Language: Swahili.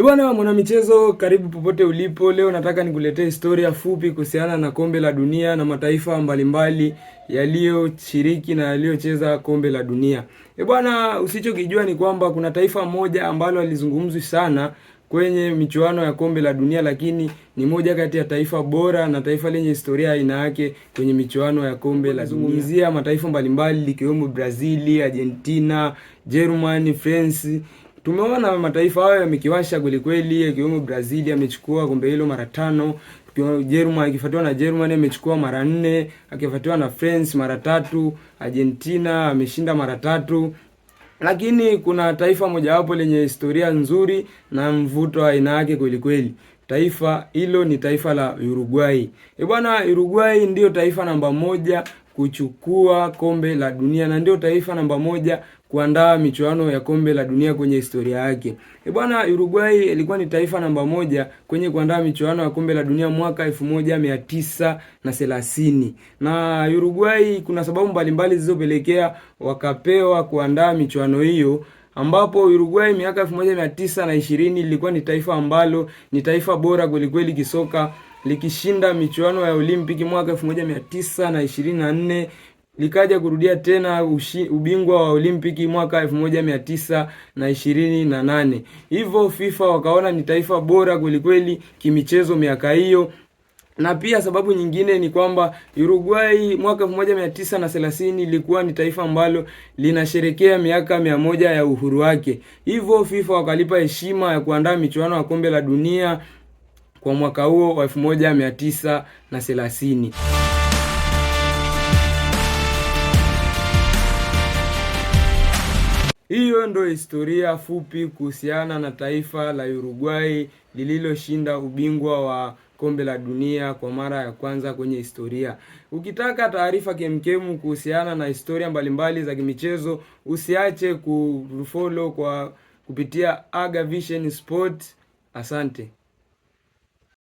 Bwana mwanamichezo, karibu popote ulipo. Leo nataka nikuletee historia fupi kuhusiana na kombe la dunia na mataifa mbalimbali yaliyoshiriki na yaliyocheza kombe la dunia. Bwana, usichokijua ni kwamba kuna taifa moja ambalo halizungumzwi sana kwenye michuano ya kombe la dunia, lakini ni moja kati ya taifa bora na taifa lenye historia aina yake kwenye michuano ya kombe la dunia. Zungumzia mataifa mbalimbali likiwemo Brazili, Argentina, Germany, France. Tumeona mataifa hayo yamekiwasha kwelikweli, ikiwemo Brazil amechukua kombe hilo mara 5, Germany akifuatiwa na Germany amechukua mara 4, akifuatiwa na France mara 3, Argentina ameshinda mara 3. Lakini kuna taifa mojawapo lenye historia nzuri na mvuto wa aina yake kwelikweli. Taifa hilo ni taifa la Uruguay. Bwana, Uruguay ndiyo taifa namba 1 kuchukua kombe la dunia na ndio taifa namba 1 kuandaa michuano ya kombe la dunia kwenye historia yake. Bwana, Uruguay ilikuwa ni taifa namba 1 kwenye kuandaa michuano ya kombe la dunia mwaka 1930. Na Uruguay kuna sababu mbalimbali zilizopelekea wakapewa kuandaa michuano hiyo, ambapo Uruguay miaka 1920 ilikuwa ni taifa ambalo ni taifa bora kwelikweli kisoka, likishinda michuano ya Olimpiki mwaka 1924, likaja kurudia tena ubingwa wa Olimpiki mwaka 1928. Hivyo FIFA wakaona ni taifa bora kwelikweli kimichezo miaka hiyo. Na pia sababu nyingine ni kwamba Uruguay mwaka 1930 ilikuwa ni taifa ambalo linasherekea miaka 100 ya uhuru wake. Hivyo FIFA wakalipa heshima ya kuandaa michuano ya kombe la dunia kwa mwaka huo wa 1930. Hiyo ndo historia fupi kuhusiana na taifa la Uruguay lililoshinda ubingwa wa kombe la dunia kwa mara ya kwanza kwenye historia. Ukitaka taarifa kemkemu kuhusiana na historia mbalimbali za kimichezo, usiache kufollow kwa kupitia Aga Vision Sport. Asante.